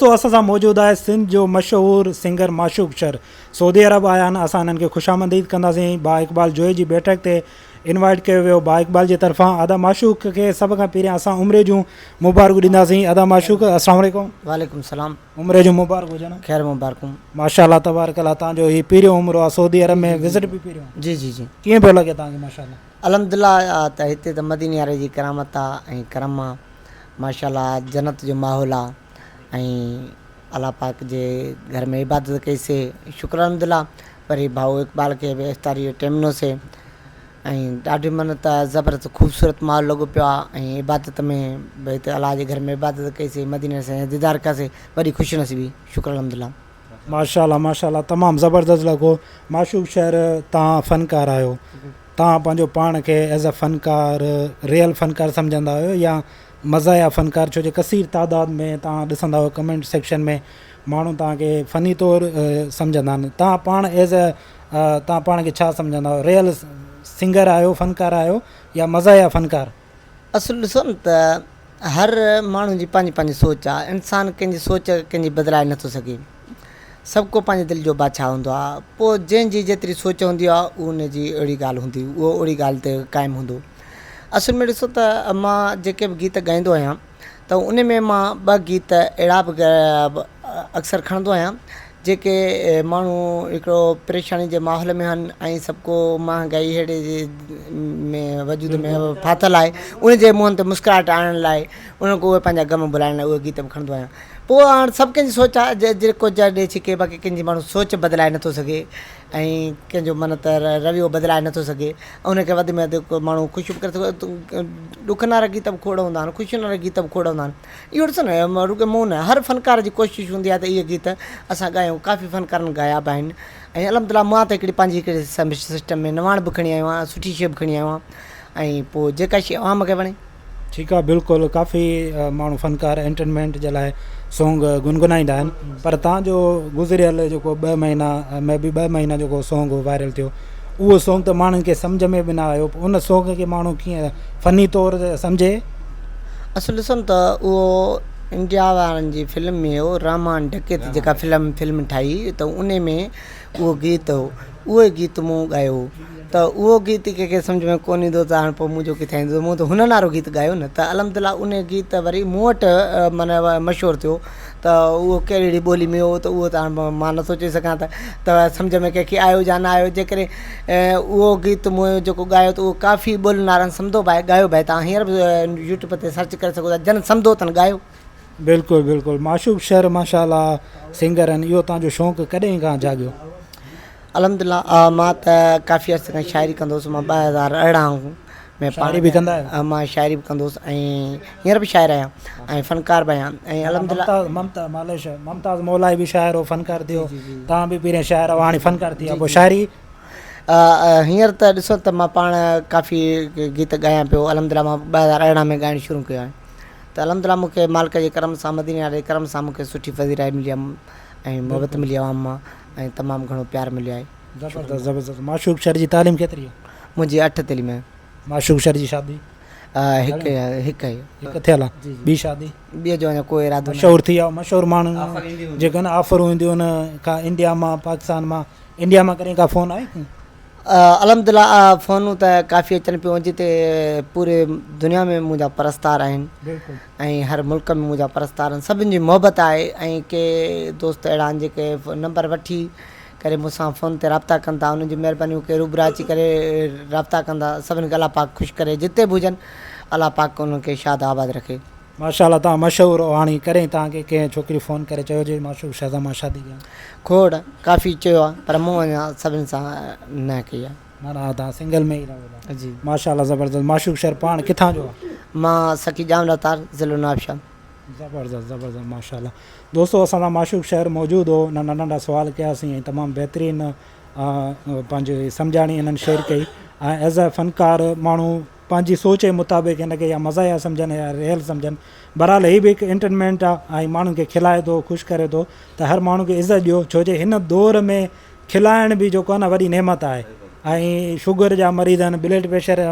دوستو اسان سان موجود آهي سنڌ جو مشهور سنگر معشوق شر سعودي عرب آيا آهن اسان انهن کي خوش آمديد ڪنداسين با اقبال جوئي جي بيٺڪ تي انوائٽ ڪيو ويو با اقبال جي طرفان ادا معشوق کي سڀ کان پهريان اسان عمري جون مبارڪون ڏينداسين ادا معشوق السلام عليڪم. وعليڪم السلام. عمري جون مبارڪون هجن. خير مبارڪون. ماشاء الله تبارڪ الله تان جو هي پهريون عمرو آهي سعودي عرب ۾ وزٽ به پهريون. جي جي جي. ڪيئن پيو لڳي تان کي ماشاء الله. الحمدلله ته هتي ته مديني واري جي ڪرامت آ ۽ ڪرم آ ماشاء الله جنت جو ماحول آ ۽ الله پاڪ جي گهر ۾ عبادت ڪئي سي شڪر الحمدلله وري ڀائو اقبال کي به افطاري جو ٽيم ڏنو سي ۽ ڏاڍي من ته زبردست خوبصورت ماحول لڳو پيو آ ۽ عبادت ۾ به هتي الله جي گهر ۾ عبادت ڪئي سي مديني سائين جو ديدار ڪيا سي وڏي خوش نصيبي شڪر الحمدلله. ماشاءالله ماشاءالله تمام زبردست لڳو معشوق شهر توهان فنڪار آهيو توهان پنهنجو پاڻ کي ايز ا فنڪار ريئل فنڪار سمجهندا آهيو يا مزاحيه فنڪار ڇو جو ڪثير تعداد ۾ توهان ڏسندا آهيو ڪمينٽ سيڪشن ۾ ماڻهو توهان کي فني طور سمجهندا آهن توهان پاڻ ايز ا توهان پاڻ کي ڇا سمجهندا آهيو ريئل سنگر آهيو فنڪار آهيو يا مزاحيه فنڪار. اصل ڏسو نه ته هر ماڻهو جي پنهنجي پنهنجي سوچ آ انسان ڪنهن جي سوچ ڪنهن جي بدلائي نٿو سگهي سڀ ڪو پنهنجي دل جو بادشاهه هوندو آ پوء جنهن جي جيتري سوچ هوندي آ ان جي اهڙي ڳالهه هوندي اهو اهڙي ڳالهه تي قائم هوندو اصل ۾ ڏسو ته مان جيڪي به گيت ڳائيندو آهيان ته ان ۾ مان ٻه گيت اهڙا به اڪثر کڻندو آهيان جيڪي ماڻهو هڪڙو پريشاني جي ماحول ۾ آهن ۽ سڀ ڪو مهانگائي اهڙي ۾ وجود ۾ ڦاٿل آهي ان جي منهن تي مسڪراهٽ آڻڻ لاء انهن کي اهي پنهنجا غم ڀلائڻ لاء اهي گيت به کڻندو آهيان پوء هاڻ سڀ ڪنهن جي سوچ آهي جيڪو جڏهن ڇڪي باقي ڪنهن جي ماڻهو سوچ بدلائي نٿو سگهي ۽ ڪنهن جو من ته رويو بدلائي نٿو سگهي ان کي وڌ ۾ وڌ ماڻهو خوش به ڪري سگهي ٿو ڏکن وارا گيت به کوڙ هوندا آهن خوشين وارا گيت به کوڙ هوندا آهن اهو ڏسو نه رڳو مون نه هر فنڪار جي ڪوشش هوندي آهي ته اهي گيت اسان ڳايون ڪافي فنڪارن ڳايا به آهن ۽ الحمد لله مان ته هڪڙي پنهنجي هڪڙي سسٽم ۾ نواڻ به کڻي آيو آهيان سٺي شيء به کڻي آيو آهيان ۽ پوء جيڪا شيء عوام کي وڻي. ٺيڪ آ بلڪل ڪافي ماڻهو فنڪار انٽرٽينمينٽ جي لاء سونگ گنگنائيندا آهن پر تان جو گذريل جيڪو ٻه مهينا مي بي ٻه مهينا جيڪو سونگ وائرل ٿيو اهو سونگ ته ماڻهن کي سمجهه ۾ به نه آيو ان سونگ کي ماڻهو ڪيئن فني طور سمجهي. اصل ڏسو نه ته اهو انڊيا وارن جي فلم ۾ هو رحمان ڊڪيت جيڪا فلم فلم ٺاهي ته ان ۾ اهو گيت هو اهو ئي گيت مون ڳايو هو ته اهو گيت ڪنهن کي سمجهه ۾ ڪونه ايندو ته هاڻ پوء منهنجو ڪٿان ايندو مون ته هنن وارو گيت ڳايو نه ته الحمد لله ان گيت وري مون وٽ معنيٰ مشهور ٿيو ته اهو ڪهڙي اهڙي ٻولي ۾ هو ته اهو ته هاڻ مان نٿو چئي سگهان ته ته سمجهه ۾ ڪنهن کي آيو يا نه آيو جيڪڏهن اهو گيت مون جيڪو ڳايو ته اهو ڪافي ٻولين وارن سمڌو به آهي ڳايو به آهي تان هينئر به يوٽيوب تي سرچ ڪري سگهو ٿا جن سمڌو تن ڳايو. بلڪل بلڪل معشوق شر ماشاءالله سنگر آهن اهو توهان جو شوق ڪڏهن کان جاڳيو. الحمدلله مان ته ڪافي عرصي کان شاعري ڪندو هوس مان 2018 ۾ شاعري به ڪندا آهيو؟ مان شاعري به ڪندو هوس ۽ هينئر به شاعر آهيان ۽ فنڪار به آهيان ۽ الحمدلله ممتاز مالش ممتاز مولائي به شاعر هو فنڪار ٿيو توهان به پهرين شاعر هئا هاڻي فنڪار ٿي ويا پوء شاعري هينئر ته ڏسو ته مان پاڻ ڪافي گيت ڳايان پيو الحمدلله مان 2018 ۾ ڳائڻ شروع ڪيو آهي ته الحمدلله مون کي مالڪ جي ڪرم سان مديني واري جي ڪرم سان مون کي سٺي پذيرائي ملي آهي ۽ محبت ملي عوام مان ۽ تمام گهڻو پيار مليو آهي. زبردست زبردست معشوق شر جي تعليم ڪيتري آهي؟ منهنجي اٺ تعليم آهي. معشوق شر جي شادي؟ هڪ هڪ آهي. هڪ ٿيل آهي ٻي شادي؟ ٻي جو اڃا ڪو ارادو ناهي. مشهور ٿي ويا مشهور ماڻهو جيڪي نه آفرون اينديون آهن ڪا انڊيا مان پاڪستان مان انڊيا مان ڪڏهن ڪا فون آئي؟ الحمدلله فونون ته ڪافي اچن پيون جتي پوري دنيا ۾ منهنجا پرستار آهن ۽ هر ملڪ ۾ منهنجا پرستار آهن سڀن جي محبت آهي ۽ ڪي دوست اهڙا آهن جيڪي نمبر وٺي ڪري مون سان فون تي رابطا ڪن ٿا انهن جي مهربانيون ڪي روبرا اچي ڪري رابطا ڪن ٿا سڀن کي الله پاڪ خوش ڪري جتي به هجن الله پاڪ انهن کي شاد آباد رکي. ماشاءالله توهان مشهور آهو هاڻي ڪڏهن توهان کي ڪنهن ڇوڪري فون ڪري چيو هجي معشوق شهزا مان شادي ڪيان. کوڙ ڪافي چيو آ پر مون اڃا سڀن سان نه ڪئي آ. معنيٰ توهان سنگل ۾ ئي رهو ٿا. جي. ماشاءالله زبردست معشوق شهر پاڻ ڪٿان جو آ. مان سخي ڄام لتار ضلعو نوابشاهه. زبردست زبردست ماشاءالله دوستو اسان سان معشوق شهر موجود هو ننڍا ننڍا سوال ڪياسين ۽ تمام بهترين پنهنجي سمجهاڻي هنن شيئر ڪئي ۽ ايز اي فنڪار ماڻهو پنهنجي سوچ جي مطابق هن کي يا مزاحيه سمجهن يا ريئل سمجهن بهرحال هي به هڪ انٽرٽينمينٽ آ ۽ ماڻهن کي کلائي ٿو خوش ڪري ٿو ته هر ماڻهو کي عزت ڏيو ڇو جي هن دور ۾ کلائڻ به جيڪو آ نه وڏي نعمت آهي ۽ شگر جا مريض آهن بلڊ پريشر جا.